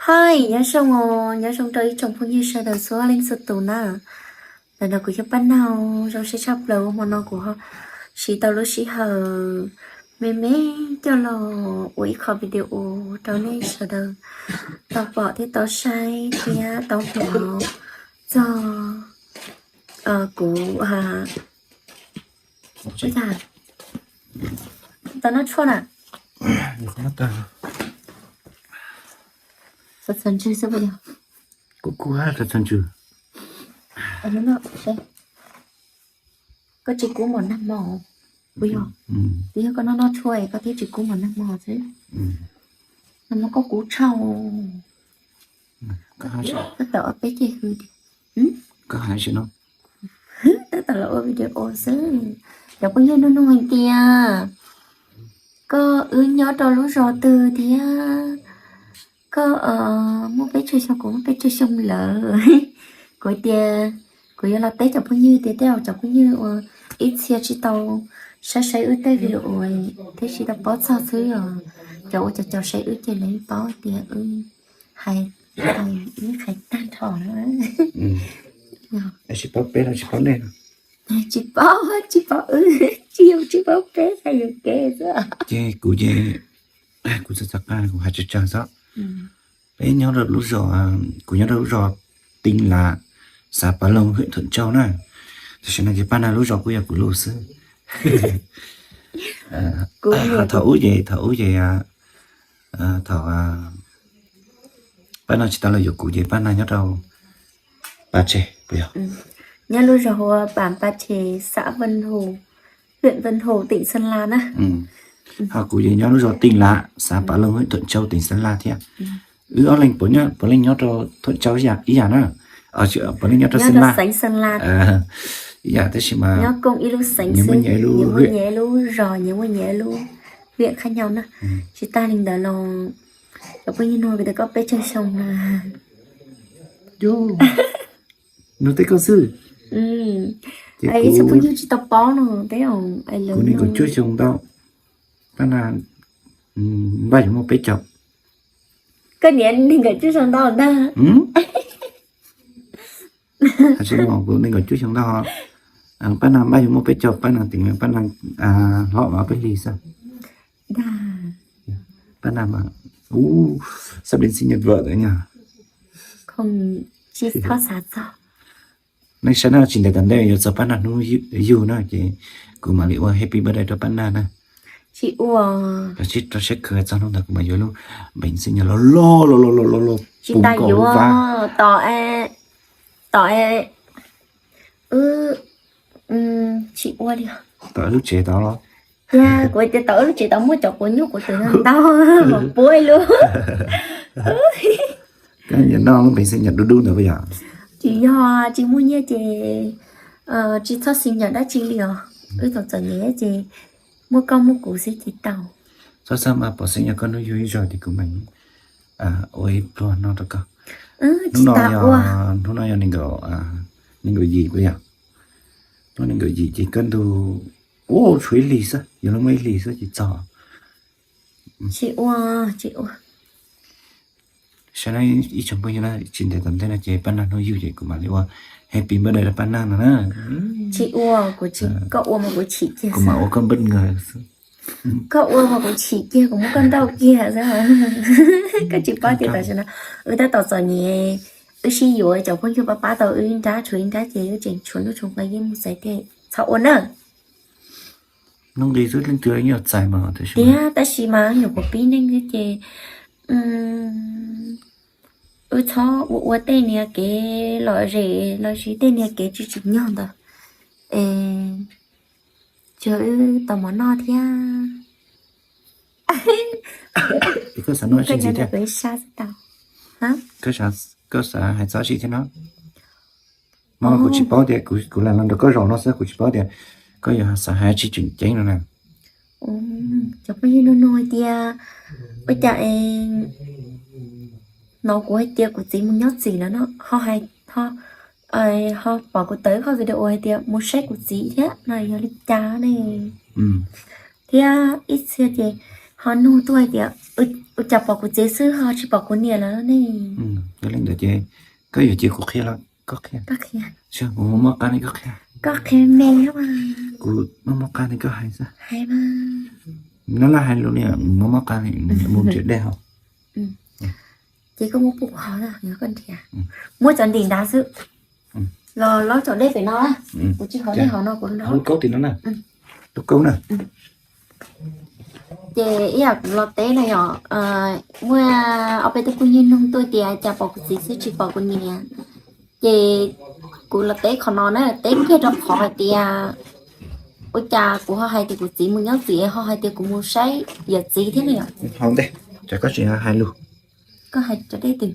Hais nyob zoo os, nyob zoo rau ib tsoom phooj ywg sawv daws txhua leej txhua tus na. Ntawm no kuv yog Paj Naug, zoo siab tshaj plaws uas hmo no kuv ho siv tau lub sij hawm me me coj los ua ib qho video rau nej sawv daws tau pom thiab tau saib thiab tau hnov txog kuv tau noj tshuaj na. Txog ntswg xwb puas yog? Kuv kuv txog ntswg. Koj tsis kub mos nag hmo puas yog? Twb yog koj noj noj tshuaj es koj thiaj tsis kub mos nag hmo xwb. Nag hmo koj kub tshaj. Koj tawm ob peb ceg hws. Koj hais sim no. Tab tom los ua video xwb. Cov phooj ywg nug nug hais tias koj wb nyob rau lub zos twg thiab koj muaj peb tsawg xyoo, kuv muaj peb tsawg xyoo lawm. Kuv tias kuv yuav los teb cov phooj ywg tias tej zaum cov phooj ywg uas ib txhia tsis tau saib saib wb tej video thiab tsis tau paub txog xwb os. Cov uas cov cov saib wb ces lawv yeej paub tias wb hais, wb hais tag nrho na. Tsis paub peb los tsis paub nej. Tsis paub, tsis paub wb, tsis yog tsis paub peb hais yuam kev xwb. Ces kuv ces kuv txawm txawm qab kuv hais tsawg tsawg xwb. Peb nyob rau lub zos, kuv nyob rau lub zos Tij Lav, xav Pav Loog, hwm Thuam Tsau na. Tam sim no ces Paj Nag lub zos kuj yog kuv lub xwb. Thaum ub ces, thaum ub ces, thaum Paj Nag tsis tau los yuav kuv ces Paj Nag nyob rau Pas Tseg puas yog? Nyob lub zos hu ua Pas Pas Tseg, xã Vân Hồ, huyện Vân Hồ, tỉnh Sơn La na. Ho kuv ces nyob lub zos Tij Lav, xav Pav Loog, hwm Thuam Tsau, tỉnh Sơn La thiab. Wb ob leeg puav leej nyob rau Thuam Tsau ib yam na. Puav leej nyob rau Sơn La ib yam tab sis mas nyias muaj nyias ib lub zos, nyias muaj nyias ib lub huyện khác nhau na. Tsis tas li ntawd los cov phooj ywg nug tias koj peb tsawg xyoo na. Nug teb koj xwb. Ib txhia phooj ywg tsis tau paub no, kuv nees nkaum cuaj xyoo ntau, Paj Nag npaj yuav muaj peb caug. Koj niam nees nkaum cuaj xyoo ntau ntag. Hais tsis mos kuv nees nkaum cuaj xyoo ntau, Paj Nag npaj yuav muaj peb caug, Paj Nag teem Paj Nag hlob ob peb hlis xwb. Paj Nag mas, ub, sắp đến sinh nhật vợ rồi nha. Nej saib no, tsis ntev tom ntej yuav txog Paj Nag hnub yug na ces kuv mam li ua happy birthday rau Paj Nag na. Tsis ua, rau siab khwv txog hnub ntawd kuv mam yuav lub bánh sinh nhật los loj loj loj loj loj, tsis tas yuav, tom, tom wb tsis ua li. Tom wb lub tsev tod los? Yog, kuv tias tom wb lub tsev tod muaj cov quav nyuj quav twm ntau, mam puab ib lub. Koj yuav noj lub bánh sinh nhật dub dub ntawd puas yog? Tsis yog, tsis muaj nyiaj ces tsis txhob sinh nhật dab tsi li os. Wb txom txom nyem ces muaj koj muaj kuv xwb ces tau. Txhob txhawj mas, pom sinh nhật koj hnub yug ib zaug ces kuv mam ua ib pluag noj rau koj. Hnub no yog, hnub no yog nees nkaum yim puas yog? Hnub nees nkaum yim ces koj ntug, ua tshuav ib hlis xwb, yog los muaj ib hlis xwb ces txog. Tsis ua, tsis ua. Saib no ib tsoom phooj ywg na, tsis ntev tom ntej no ces Paj Nag hnub yug ces kuv mam li ua happy birthday rau Paj Nag no na. Tsis ua, kuv tsis, koj ua mas kuv chim kiag, kuv mam ua koj npaj nkaus xwb. Koj ua mas kuv chim kiag, kuv muab koj nrauj kiag xwb. Koj tsis paub tias tam sim no wb tab tom txom nyem, wb sib yuav, cov phooj ywg pab pab tau wb ib nrab, tshuav ib nrab ces wb tseem tshuav ntuj tshuav nqi yeej mus txais tej, txhob ua na. Nqi xwb leej twg yeej yuav txais mas, tiag, tab sis mas nyuam qhuav pib neej xwb ces wb txhob ua ua tej niag kev lom zem los sis tej niag kev tsis tsim nyog ntawd. Es tsuas wb tos mov noj thiab. Koj xav noj tsis ntxiv thiab? Koj xav hais txog tsi thiab no? Mas kuv tsis paub tias, kuv lam los nrog koj zaum no xwb, kuv tsis paub tias koj yuav xav hais tsis tseem ceeb no na. Cov phooj ywg nug nug hais tias ua cas no kuv hais tias kuv txiv mus nyob txim lawm no, ho hais, ho pom kuv tawm ib qho video hais tias mus saib kuv txiv thiab no yog li cas ne? Thiab ib txhia ces Ho nug tuaj hais tias, ua cas pom kuv txiv xwb ho tsis pom kuv niam lawm ne? Yog li ntawd ces koj yuav cia kuv qhia los koj qhia? Koj qhia. Kuv muab mob qab ne koj qhia? Koj qhia me. Kuv muab mob qab ne koj hais xwb. Hais mas. Nab laj hais lus ne, muab mob qab ne, mus nrhiav dej ho. Ces koj muab pub kuv ho na, koj nrhiav. Muab cov ntim nrad xwb. Los laub cov dej pem no, kuv tsis haus dej hauv no, kuv lub kaub tim no na. Lub kaub na. Ces ib yam kuv los teb no yom, muaj ob peb tug phooj ywg nug tuaj tias cas pom kuv txiv xwb tsis pom kuv niam. Ces kuv los teb qhov no na, teb kiag rau qhov hais tias ua cas kuv ho hais tias kuv txiv mus nyob txim ho hais tias kuv mus saib yawm txiv thiab ne yom. Haus ntej, cas koj tsis hais lus. Koj hais cov dej twg?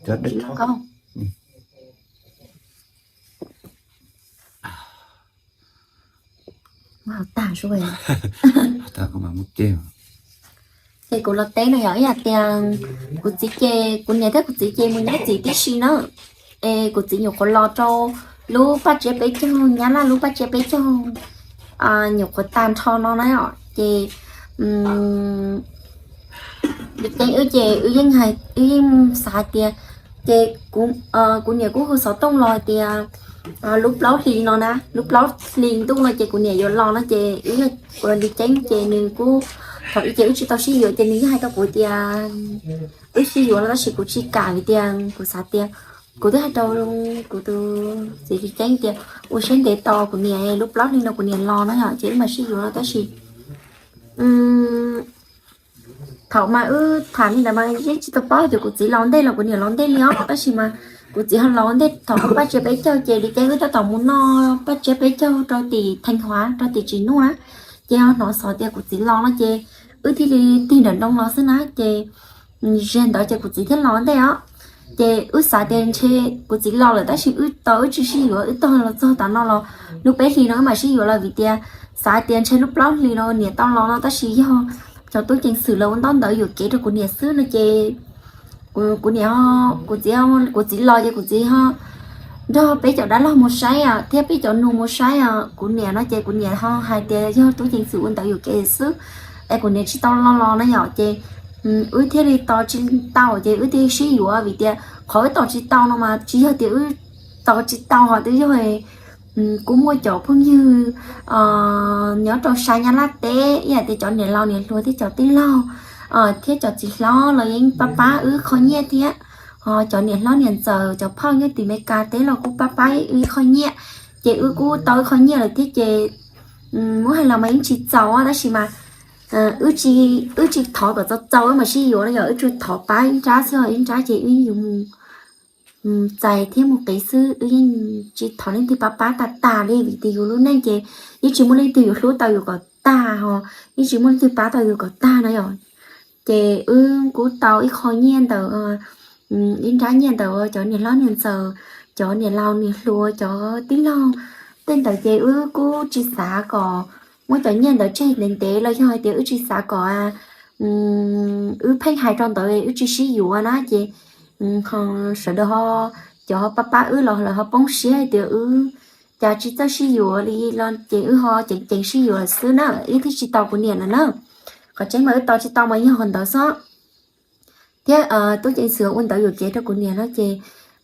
Cov dej thau. Tag, ces kuv los teb no yog ib yam tias kuv txiv ces, kuv niam thiab kuv txiv ces mus nyob txim tib si na. Es kuv txiv nyuam qhuav los rau lub paj tsiab peb caug, Nyab Laj lub paj tsiab peb caug nyuam qhuav tag nrho no na. Ces li ceeb wb ces wb yeej xav hais tias, ces kuv niam kuj hu xov tooj los hais tias lub plaub hlis no na, lub plaub hlis ntuj no ces kuv niam yuav los no ces wb yog li ceeb ces nws kuj, thaum ub ces wb tsis tau sib yuav ces nws yeej hais rau kuv tias wb sib yuav no tab sis kuv tsis kam vim tias kuv xav tias, kuv twb hais rau kuv tus txiv li ceeb tias ua siab ntev tos kuv niam lub plaub hlis no kuv niam los no yom ces wb mam sib yuav no tab sis thaum mas wb tham li ntawd mas yeej tsis tau paub tias kuv txiv los ntej los kuv niam los ntej li os tab sis mas kuv txiv ho los ntej thaum paj tsiab peb caug ces li ceeb wb tab tom mus noj paj tsiab peb caug rau tim Theej Huav rau tim Tsim Nuj na. Ces ho hnov xov tias kuv txiv los no ces wb thiaj li tig nram nroog los xwb na ces ziag ntawd ces kuv txiv thiaj los ntej os. Ces wb xav tias ntshe kuv txiv los lawm tab sis wb tos wb tsis sib yuav wb tos los txog tav no los lub peb hlis no wb mam sib yuav lawm vim tias xav tias ntshe lub plaub hlis no niam tau los no tab sis yog cov tub ceev xwm lawv ua ntaub ntawv yuam kev rau kuv niam xwb no ces kuv niam, kuv txiv, kuv txiv los ces kuv txiv ho nrog peb cov dab laug mus saib thiab peb cov nus mus saib kuv niam no ces kuv niam ho hais tias yog tub ceev xwm ua ntawv yuam kev xwb es kuv niam tsis tau los los no yom ces wb thiaj li tos tsis tau ces wb thiaj sib yuav vim tias qhov wb tos tsis tau no mas tsis yog tias wb tos tsis tau ho twb yog kuj muaj cov phooj ywg nyob rau sab Nyab Laj teb ib yam tias cov niam laus niam hluas thiab cov tij laug thiab cov txiv hlob los yeej pab pab wb qho nyiaj thiab. Ho cov niam hlob niam ntxawm cov phauj nyob tim Meskas teb los kuj pab pab wb qho nyiaj ces wb kuj tau wb qho nyiaj lawm thiab ces muab hais los mas yeej tsis txaus tab sis mas wb tsis thov kom txaus txaus wb mam sib yuav no yog wb tsuas thov pab ib nrab xwb ho ib nrab ces wb yuav mus txais thiab mus qiv xwb wb yeej tsis thov leej twg pab pab tag tag li vim tias yus lub neej ces yeej tsis muaj leej twg yuav hlub tau yus kom tag ho yeej tsis muaj leej twg pab tau yus kom tag no yom. Ces wb kuj tau ib qho nyiaj ntawm ib nrab nyiaj ntawm cov niam hlob niam ntxawm, cov niam laus niam hluas, cov tij laug tej ntawd ces wb kuj tsis xav kom muab cov nyiaj ntawd tseg ntev ntev los yog hais tias wb tsis xav kom wb pheej hais rau ntawd wb tsis sib yuav na ces sawv daws ho, cov ho pab pab wb los lawv ho poob siab hais tias wb cas tsis txawj sib yuav li los ces wb ho ceev ceev sib yuav lawm xwb na wb thiaj tsis tos kuv niam lawm na. Qhov tseeb mas wb tos tsis tau mas yog qhov ntawd xwb. Thiab tub ceev xwm ua ntawv yuam kev rau kuv niam no ces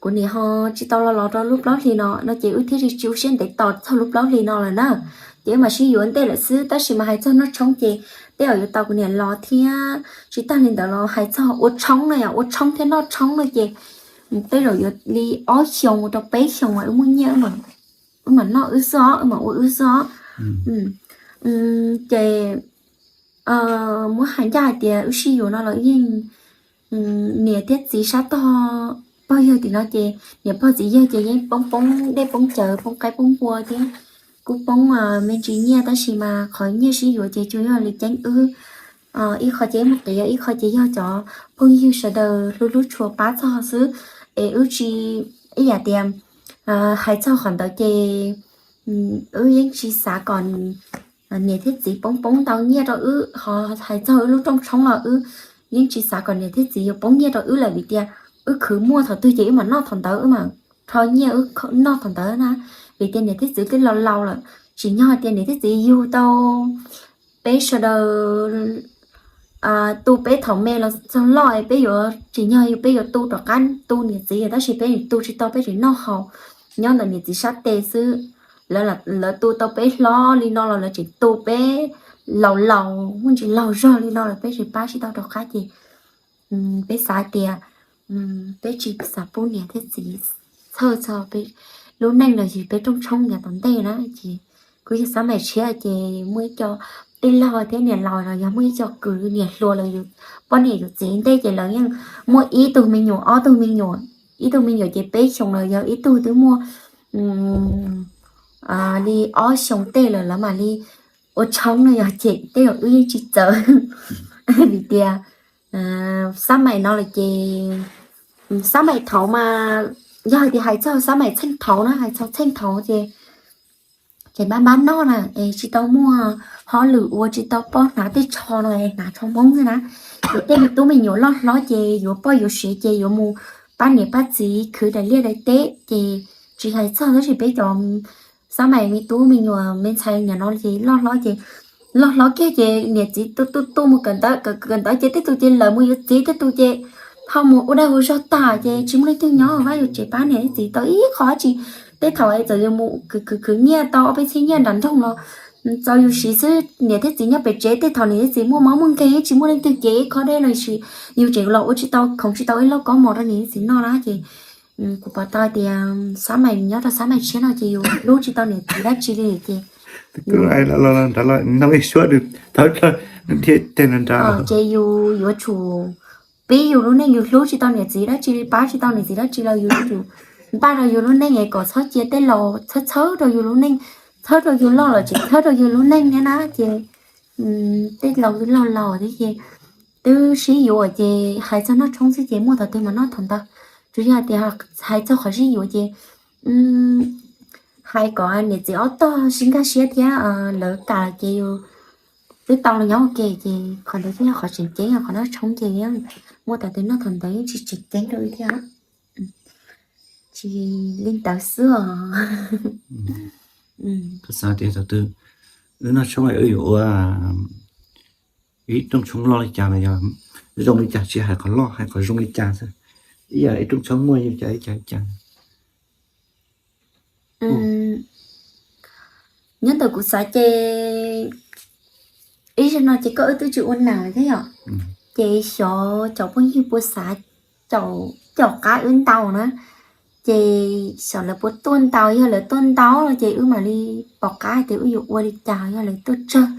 kuv niam ho tsis tau los los rau lub plaub hlis no no ces wb thiaj li tsis ua siab ntev tos txog lub plaub hlis no lawm na. Ces wb mam sib yuav ntej lawm xwb tab sis mas hais txog noj tshoob ces tej zaum yuav tau kuv niam los thiab tsis tag li ntawd los hais txog ua tshoob no yom, ua tshoob thiab noj tshoob no ces tej zaum yuav li ob xyoos rau peb xyoos wb muaj nyiaj wb mam noj wb xwb os, wb mam ua wb xwb os. Ces muab hais ncaj hais tias wb sib yuav no los yeej niam thiab txiv sab tog pog yawg tim no ces niam pog txiv yawg ces yeej poob poob dej poob cawv poob qaib poob npua thiab kuj poob me ntsis nyiaj tab sis mas qhov nyiaj sib yuav ces tsuas yog li ceeb wb ib qho ces muaj qiv ib qho ces yog cov phooj ywg sawv daws hlub hlub tshua pab txog xwb es wb tsis ib yam tias hais txog qhov ntawd ces wb yeej tsis xav kom niam thiab txiv poob poob ntau nyiaj rau wb ho hais txog wb lub rooj tshoob los wb yeej tsis xav kom niam thiab txiv yuav poob nyiaj rau wb lawm vim tias wb khwv muaj thaum twg ces wb mam noj thaum ntawd wb mam rho nyiaj wb noj thaum ntawd na. Vim tias niam thiab txiv twb laus laus lawm, tsim nyog hais tias niam thiab txiv yug tau peb sawv daws tu peb thaum me los txog loj peb yuav tsim nyog peb yuav tu rov qab tu niam txiv, tab sis peb tu tsis tau, peb tseem noj haus nyob ntawm niam txiv sab tes xwb. Lawv tu tau peb hlob li no los lawv tseem tu peb laus laus muaj ntsis laus zog li no los peb tseem pab tsis tau rov qab ces peb xav tias peb tsis xav pub niam thiab txiv txhawj txog peb lub neej los sis peb rooj tshoob yav tom ntej na. Ces kuv yog xab maim tshiab ces muaj ib co tij laug thiab niam laus los yog muaj ib co kwv niam hluas los yus poj niam yus txiv ntej ces lawv yeej muaj ib tug me nyuam ob tug me nyuam, ib tug me nyuam ces peb xyoos los yog ib tug twb muaj li ob xyoos tej lawm lawv mam li ua tshoob no yog ces tej zaum wb yeej tsis txawv vim tias xab maim no lawm ces xab maim thaud mas yog hais tias hais txog xab maim txheej thaud na, hais txog txheej thaud ces ces npab npab noj na es tsis tau muaj hauj lwm ua, tsis tau poj hnav tej tsho no, hnav tsho Hmoob xwb na. Ces tej me tub me nyuam loj hlob ces yuav poj yuav sev ces yuav mus pab niam pab txiv khwv daim liaj daim teb ces tsis hais txog tab sis peb cov xab maim me tub me nyuam me ntxhais niam no ces loj hlob ces loj hlob kiag ces niam txiv tu tu tu mus kawm ntawv, kawm ntawv ces tej tus ces lawv mus yuav txiv, tej tus ces ho mus ua dag ua zog tag ces tsis muaj leej twg nyob vaj yuav tsev pab niam thiab txiv tau ib qho dab tsi. Tej thaum txawm yus mus khwv khwv nyiaj tau ob peb txhiab nyiaj nram nroog los txaus yus siv xwb, niam thiab txiv nyob pem tsev, tej thaum niam thiab txiv muaj mob muaj nkeeg tsis muaj leej twg cev ib khob dej los sis yus tseem los ua tsis tau, khoov tsis tau ib lauj kaub mov rau niam thiab txiv noj na ces kuv pom tau tias xab maim nyob rau xab maim tshiab no ces yus hlub tsis tau niam txiv dab tsi li ces nrad nrad nrad ces yus yuav tsum pib yus lub neej yus hlub tsis tau niam txiv dab tsi li, pab tsis tau niam txiv dab tsi los yus yuav tsum npaj rau yus lub neej es kom txhob cia tej laus txhawb txhawb rau yus lub neej, txhawb rau yus loj los tseem txhawb rau yus lub neej thiab na ces tej laus twb laus laus thiab ces twb sib yuav ces hais txog noj tshoob xwb ces muaj thaum twg mas noj thaum ntawd. Tsuas yog tias hais txog qhov sib yuav ces hais kom niam txiv ob tog sib nkag siab thiab lawv kam ces yus twb tau los nyob ua ke ces qhov ntawd twb yog qhov tseem ceeb, qhov noj tshoob ces muaj thaum twg noj thaum ntawd yeej tsis tseem ceeb rau wb thiab. Tsis li ntawd xwb os. Xav tias thaum twg wb noj tshoob wb yuav ua ib rooj tshoob loj li cas los yog zoo li cas, tsis hais qhov loj hais qhov zoo li cas xwb, ib yam ib rooj tshoob muaj li cas li cas li cas. Nyob ntawm kuv xav ces ib zaug no ces koj wb twb tsis ua nam thiab yom, ces xyov cov phooj ywg puas xav caum qab wb ntau na, ces xyov lawv puas tuaj ntau, yog lawv tuaj ntau no ces wb mam li pom qab tias wb yuav ua li cas, yog lawv tuaj tsawg,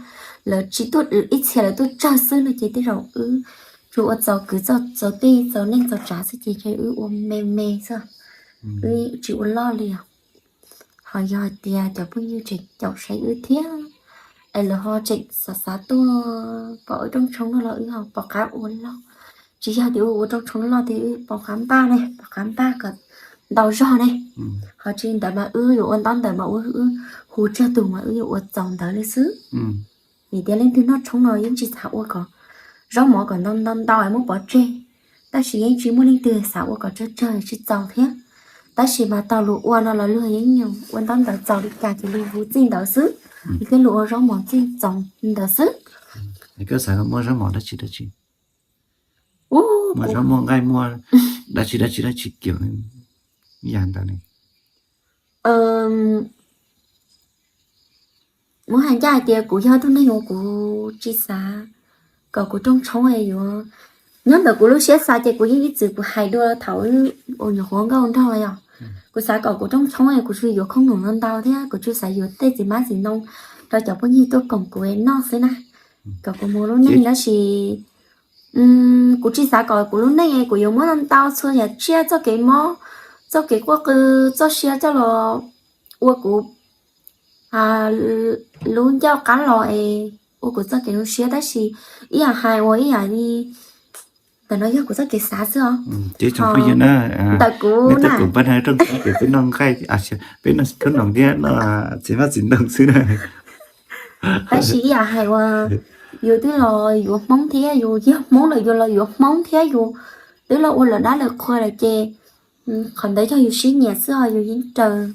lawv tsis tuaj ib txhia lawv tuaj tsawg xwb no ces tej zaum wb tsuas ua txaus kwv txaus tij txaus neej txaus tsav xwb ces wb ua me me xwb, wb tsis ua loj li os. Ho yog hais tias cov phooj ywg tseem caum saib wb thiab es lawv ho tseem xav xav tuaj pom wb rooj tshoob no los wb ho pom qab ua loj. Tsis yog tias wb ua rooj tshoob loj tiag, wb pom qab npaj ne, pom qab npaj kom ntau zog ne. Ho tsis li ntawd mas wb yuav ua ntaub ntawv mas wb hu tsawg tus mas wb yuav ua txaus ntawd li xwb. Vim tias leej twg noj tshoob no yeej tsis xav ua kom zaub mov kom ntau ntau ntau es muab pov tseg, tab sis yeej tsis muaj leej twg xav ua kom tsawg tsawg tsis txaus thiab. Tab sis mas tau luag ua no los luag yeej ua ntaub ntawv txaus li cas ces luag hu txij ntawd xwb, thiab luag ua zaub mov txij txaus li ntawd xwb. Koj xav muaj zaub mov dab tsi dab tsi? Muaj zaub muaj nqaij muaj dab tsi dab tsi dab tsi kiag yam ntawd ne. Muab hais ncaj hais tias kuv yog tus neeg uas kuv tsis xav kom kuv rooj tshoob yuav, nyob ntawm kuv lub siab xav ces kuv yeej ib txwm kuv hais dua thaum uas nyuam qhuav nkauj nraug yom, kuv xav kom kuv rooj tshoob kuv tsis yuav khoom num no ntau thiab kuv tsis xav yuav tej txiv mab txiv ntoo rau cov phooj ywg tuaj koom kuv noj xwb na, kom kuv mus lub neej tab sis kuv tsis xav kom kuv lub neej kuv yuav muab ntau txhua yam tsiaj txoj kev mob, txoj kev quaj qw, txoj sia coj los ua kuv lub ncauj qab los es ua kuv txoj kev zoo siab tab sis ib yam hais ua ib yam li ntawm no yog kuv txoj kev xav xwb os. Ntawm kuv na, peb noj nqaij, peb noj khab noom thiab noj txiv mab txiv ntoo xwb na. Tab sis ib yam hais ua yus twb los yuav Hmoob thiab yus yog Hmoob lawm yus los yuav Hmoob thiab yus twb los ua lawm dab lawm qhua lawm ces qhov ntawd yog yus siab nyiam xwb os, yus yeej raws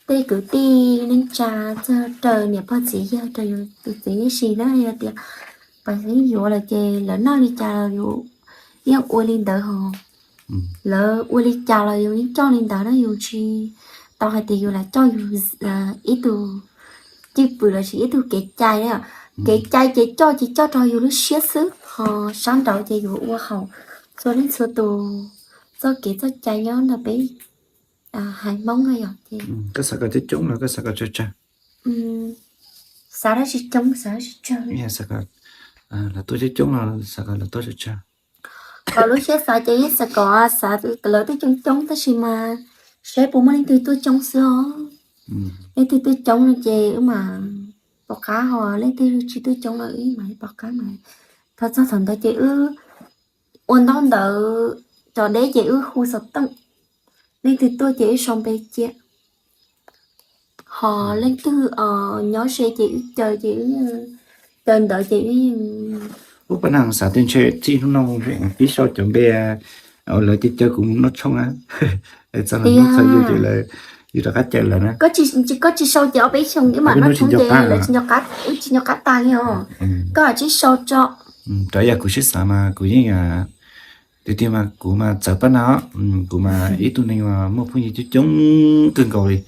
tej kwv tij neej tsa, txog raws niam pog txiv yawg, raws yus tus txiv ib si na yog tias Yuav lawm ces lawv noj li cas los yus yeej ua li ntawd hos. Lawv ua li cas los yus yeej coj li ntawd na, yus tsis tau hais tias yus lam coj yus ib tug cwj pwm lossis ib tug kev cai. Kev cai ces coj ces coj rau yus lub siab xwb, ho sab nraud ces yus ua haum txhua leej txhua tus txoj kev txoj cai nyob ntawm peb haiv Hmoob no yom. Ces koj xav kom coob coob los koj xav kom tsawg tsawg? Xav dab tsi coob xav dab tsi tsawg? Lawv tuaj coob coob los xav kom lawv tuaj tsawg tsawg? Kom lub siab xav ces yeej xav kom xav lawv tuaj coob coob tab sis mas saib puas muaj leej twg tuaj coob xwb os. Leej twg tuaj coob no ces wb mam pom qab, ho leej twg tsis tuaj coob los wb mam pom qab mas. Thaum txog thaum ntawd ces wb ua ntaub ntawv cov deb ces wb hu xov tooj, leej twg tuaj ces wb sau npe cia. Ho leej twg nyob ze ces wb caw ces wb caw ntawd ces wb yeej. Ub, pab nag xav tias ntshe txij hnub no pib sau cov npe uas lawv caw caw kuv mus noj tshoob na, txog lawv muab txog yus ces lawv, yus rov qab caw lawv na. Koj tsis sau ces ob peb xyoo wb mam noj tshoob ces lawv tsis nco qab, wb tsis nco qab tag li os. Koj tsis sau tso. Rau yam kuv sib xav mas kuv yeej, tiag tiag mas kuv mas txawv pab nag, kuv mas ib tug neeg uas muaj phooj ywg coob coob kawg nkaus li.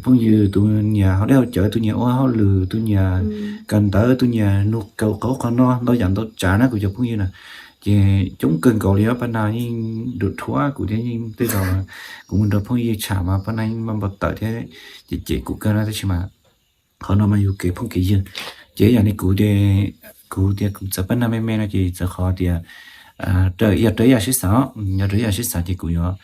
Phooj ywg tus nyiam hauv dej hauv cawv, tus nyiam ua hauj lwm, tus nyiam kawm ntawv, tus nyiam nug kawm qhov ub qhov no, ntau yam ntau tsav na kuv cov phooj ywg na. Ces coob kawg nkaus li os, pab nag yeej nruam rhuav kuv thiab yeej tej zaum kuv mus nrog phooj ywg tsham mas pab nag yeej npau taws thiab, ces cem kuv kawg na tab sis mas qhov no mas yus kev phooj kev ywg. Ces yam li kuv, kuv tias kuv txawv pab nag me me no ces txawv qhov tias yog raws yam sib xav, yog raws yam sib xav ces kuv yuav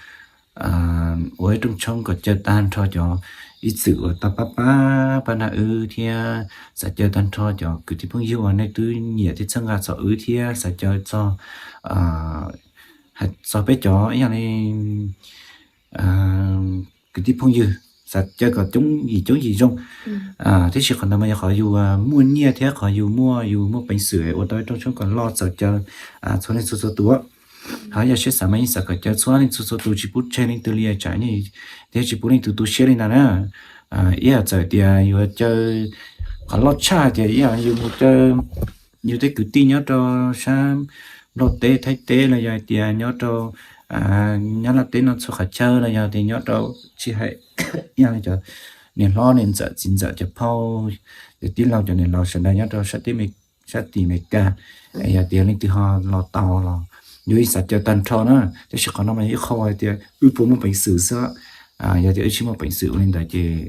ua ib rooj tshoob kom caw tag nrho cov ib txwm uas tau pab pab pab nag wb thiab xav caw tag nrho cov kwv tij phooj ywg uas nej twb nyiam thiab txhawb nqa txog wb thiab xav caw txog, hais txog peb cov ib yam li kwv tij phooj ywg, xav caw kom coob yim coob yim zoo. Tiam sis qhov ntawd mas yog qhov yus muaj nyiaj thiab qhov yus muaj, yus muaj peev xwm ua tau ib rooj tshoob kom loj txaus caw txhua leej txhua txhua tus. Ho yam sib xav mas yeej xav kom caw txhua leej txhua txhua tus tsis pub tseg leej twg li tsam thiab tsis pub leej twg tu siab li ntawd na. Ib yam txawm tias yuav caw qhov loj tshaj tias ib yam yus mus caw yus tej kwv tij nyob rau sab Nplog teb Thaib teb los yog hais tias nyob rau Nyab Laj teb no txhua qhov chaw los yog tias nyob rau tsis hais ib yam li cov niam hlob niam ntxawm txiv ntxawm cov phauj, cov tij laug cov niam laus sawv daws nyob rau sab tim Amelikas, yog tias leej twg ho los tau los yus yeej xav caw tag nrho na. Tab sis qhov no mas yog ib qho hais tias wb puas muaj peev xwm xwb. Yog tias wb tsis muaj peev xwm ua li ntawd ces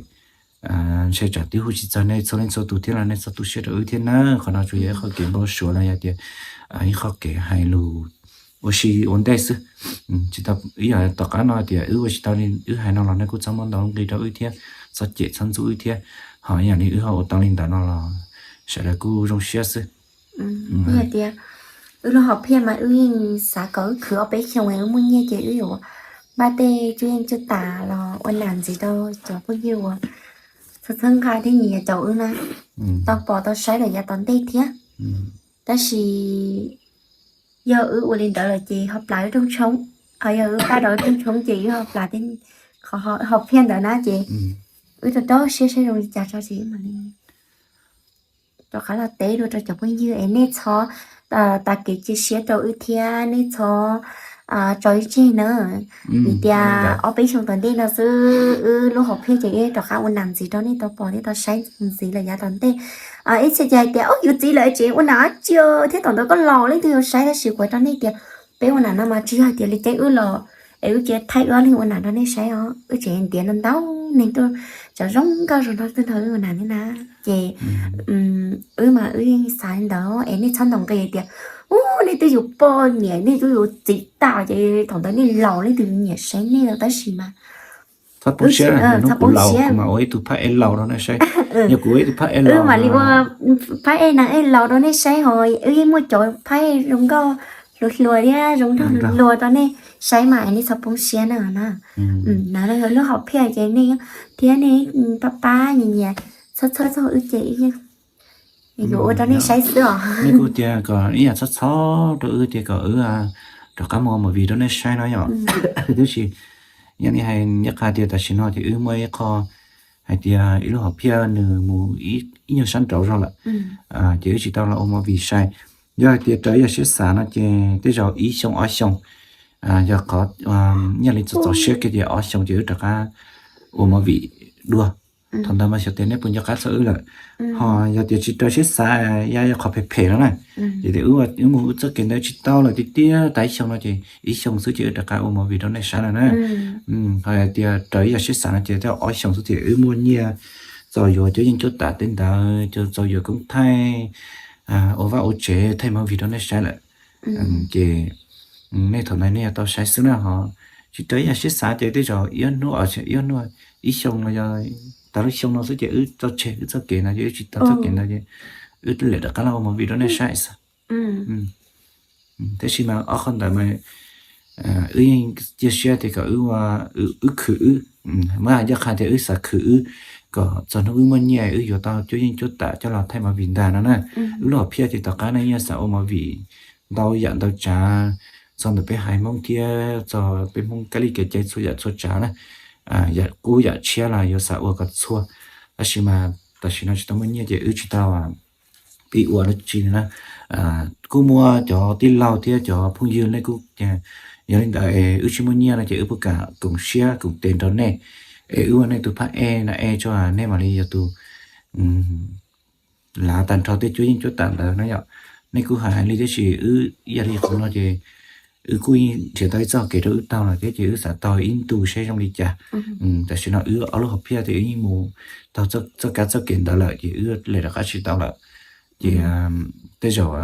ntshe tsam twb hu tsis txog nej txhua leej txhua tus thiab los nej txhob tu siab rau wb thiab na. Qhov no tsuas yog ib qho kev npau suav los yog tias ib qho kev hais lus ua si ua ntej xwb. Tsis tau, ib yam tom qab no tias wb ua tsis tau li wb hais no los nej kuj txhob muab ntau nqi rau wb thiab, txhob cem txhob ntxub wb thiab. Ho ib yam li wb ho ua tau li ntawd no los sawv daws kuj zoo siab xwb. Yog tias wb lub hom phiaj mas wb yeej xav kom wb khwv ob peb xyoos es wb muaj nyiaj ces wb yuav npaj tej cuab yeej cuab tam los ua nam ntxiv rau cov phooj ywg uas txhawb nqa thiab nyiam caum wb na, tau pom tau saib lawm yav tom ntej thiab. Tab sis yog wb ua li ntawd lawm ces ho plam wb rooj tshoob, ho yog wb pab rau wb rooj tshoob ces wb ho plam tej qhov hom phiaj ntawd na ces wb rau rau siab saib zoo li cas tso ces wb mam li rov qab los teb dua rau cov phooj ywg es nej txhob tas kev cia siab rau wb thiab nej txhob tso wb tseg na. Vim tias ob peb xyoo tom ntej no xwb wb lub hom phiaj ces wb rov qab ua nam ntxiv rau nej tau pom thiab tau saib ntxiv lawm yav tom ntej. Ib txhia ces hais tias ub yus txiv lawm tseem ua nam dab tsi thiab, tom ntawd koj laus leej twg yuav saib, tab sis kuv rau nej tias peb ua nam no mas tsis yog hais tias li ceeb wb los es wb cia thaij wb ob leeg ua nam rau nej saib os, wb tseem ntiav ntau ntau neeg tuaj tsom zoo nkauj zoo nraug tuaj nrog wb ua nam thiab na. Ces wb mas wb yeej xav li ntawd es nej txhob ntaus nqi tias ub nej twb yus poj niam nej twb yus txiv tas ces thaum ntawd nej laus leej twg nyiam saib nej lawm tab sis mas txhob poob siab, kuv laus kuv mam ua ib tug phab ej laus rau nej saib. Yog kuv ua ib tug phab ej laus mam li ua phab ej nas ej laus rau nej saib ho wb yeej muaj cov phab ej zoo nkauj hluas hluas thiab zoo nraug hluas hluas rau nej saib mas nej txhob poob siab na na. Lub hom phiaj ces nej thiab nej pab pab nyias nyias txhawb txhawb txog wb ces wb yeej yuav ua rau nej saib xwb os. Nej kuj tias kom ib yam txhob txhob rau wb tias kom wb rov qab mus ua movie rau nej saib no yom. Tab sis yog nej hais nyob qhov tias tam sim no ces wb muaj ib qho hais tias ib lub hom phiaj nws mus ib nyuag sab nraud zog lawm, ces wb tsis tau los ua movie sai. Yog hais tias raws yam siab xav no ces tej zaum ib xyoo ob xyoo, yog qhov nyiaj li txaus txaus siab kiag ces ob xyoo ces wb rov qab ua movie dua. Thaum ntawd mas xyov tias nej puas nco qab txog wb lawm. Ho yog tias tsis raws siab xav, yog yog qhov phem phem no na, ces tias wb mus wb txoj kev ntawd tsis tau lawm tiag tiag, tau ib xyoo no ces ib xyoo xwb ces wb rov qab ua movie rau nej saib lawm na. Ho tias raws yam siab xav no ces tej ob xyoo xwb ces wb muaj nyiaj txaus yuav cuab yeej cuab tam tej ntawd, txaus yuav koob thaij, ua vaj ua tsev, thaij movie rau nej saib lawm. Ces nej thaum ntawd nej yuav tau saib xwb na. Ho tsis raws yam siab xav ces tej zaum ib hnub, ib hnub, ib xyoo no, yog tau lub xyoo no xwb ces wb tso tseg wb txoj kev ntawd, ces wb tsis tau txoj kev ntawd ces wb lem rov qab los ua movie rau nej saib xwb. Tab sis mas ob qhov ntawd mas wb yeej cia siab tias kom wb, wb khwv wb, muab hais ncaj qha tias wb xav khwv wb, kom txog hnub wb muaj nyiaj wb yuav tau cuab yeej cuab tam coj los thaij movie ntag no na. Wb lub hom phiaj ces tom qab no yeej xav ua movie ntau yam ntau tsav txog ntawm peb haiv Hmoob thiab txog peb Hmoob kab li kev cai txhua yam txhua tsav na. Yam qub yam tshiab los yuav xav ua kom txhua, tab sis mas tam sim no tsis tau muaj nyiaj ces wb tsis tau pib ua dab tsi na. Kuj muaj cov tij laug thiab cov phooj ywg nej kuj, yog li ntawd es wb tsis muaj nyiaj no ces wb puas kam koom siab koom tes nrog nej, es wb ua nej tus phab ej na, ej tso nej mam li yog tus lav tag nrho tej cuab yeej cuab tam ntawd na yom. Nej kuj hais li tiam sis wb ib yam li qhov no ces wb kuj nrhiav tau ib txoj kev rau wb taug lawm thiab ces wb xav taug ib ntus seb zoo li cas. Tam sim no wb ob lub hom phiaj ces wb yeej mus taug txoj kab txoj kev ntawd lawm ces wb lem rov qab tsis tau lawm. Ces tej zaum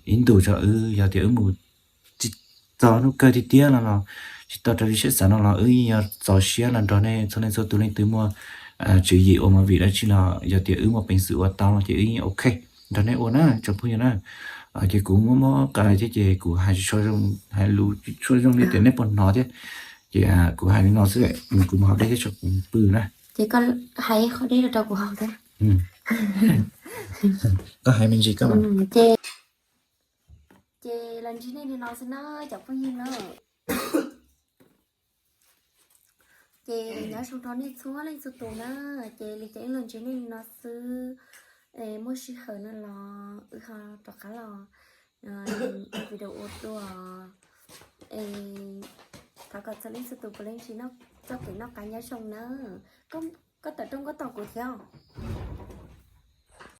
ib ntus tso wb yog tias wb mus tsis txog hnub kawg tiag tiag no los tsis tau raws li siab xav no los wb yeej yuav txaus siab los nrog nej txhua leej txhua tus leej twg muaj tswv yim ua movie dab tsi los yog tias wb muaj peev xwm ua tau no ces wb yeej ok nrog nej ua na tsoom phooj ywg na. Ces kuv muab muab qa thiab ces kuv hais tsis tshua zoo, hais lus tsis tshua zoo li tias nej puas hnov thiab. Ces kuv hais li no xwb, kuv mus haus dej thiab tso kuv pw na. Ces koj hais qhov dej rau kuv haus thiab. Koj hais me ntsis koj. Ces, ces los ntsib nej li no xwb na cov phooj ywg na. Ces nyob zoo rau nej txhua leej txhua tus na. Ces li cas wb los ntsib nej li no xwb, muaj sij hawm no los wb ho rov qab los ua video ua dua. Thov kom txhua leej txhua tus puav leej tsis noj txoj kev noj qab nyob zoo na. Koj tawm rooj koj tos kuv thiab.